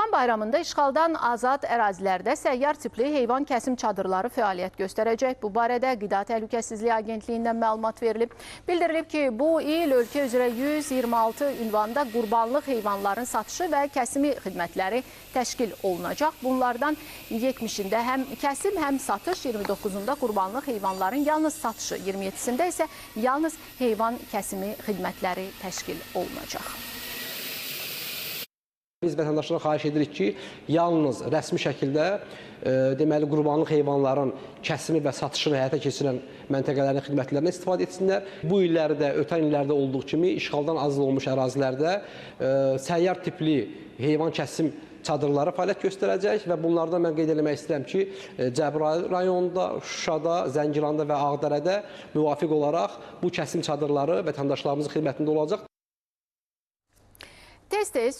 Qurban Bayramında işğaldan azad ərazilərdə səyyar tipli heyvan kəsim çadırları fəaliyyət göstərəcək. Bu barədə Qida Təhlükəsizliyi Agentliyindən məlumat verilib. Bildirilib ki, bu il ölkə üzrə 126 ünvanda qurbanlıq heyvanların satışı və kəsimi xidmətləri təşkil olunacaq. Bunlardan 70-ində həm kəsim, həm satış, 29-unda qurbanlıq heyvanların yalnız satışı, 27-sində isə yalnız heyvan kəsimi xidmətləri təşkil olunacaq. Biz vətəndaşlara xahiş edirik ki, yalnız rəsmi şəkildə deməli qurbanlıq heyvanların kəsimi və satışını həyata keçirən məntəqələrin xidmətlərindən istifadə etsinlər. Bu illərdə, ötən illərdə olduğu kimi işğaldan azad olmuş ərazilərdə səyyar tipli heyvan kəsim çadırları fəaliyyət göstərəcək və bunlardan mən qeyd eləmək istəyirəm ki, Cəbrayıl rayonunda, Şuşada, Zəngilanda və Ağdərədə müvafiq olaraq bu kəsim çadırları vətəndaşlarımızın xidmətində olacaq. Tez-tez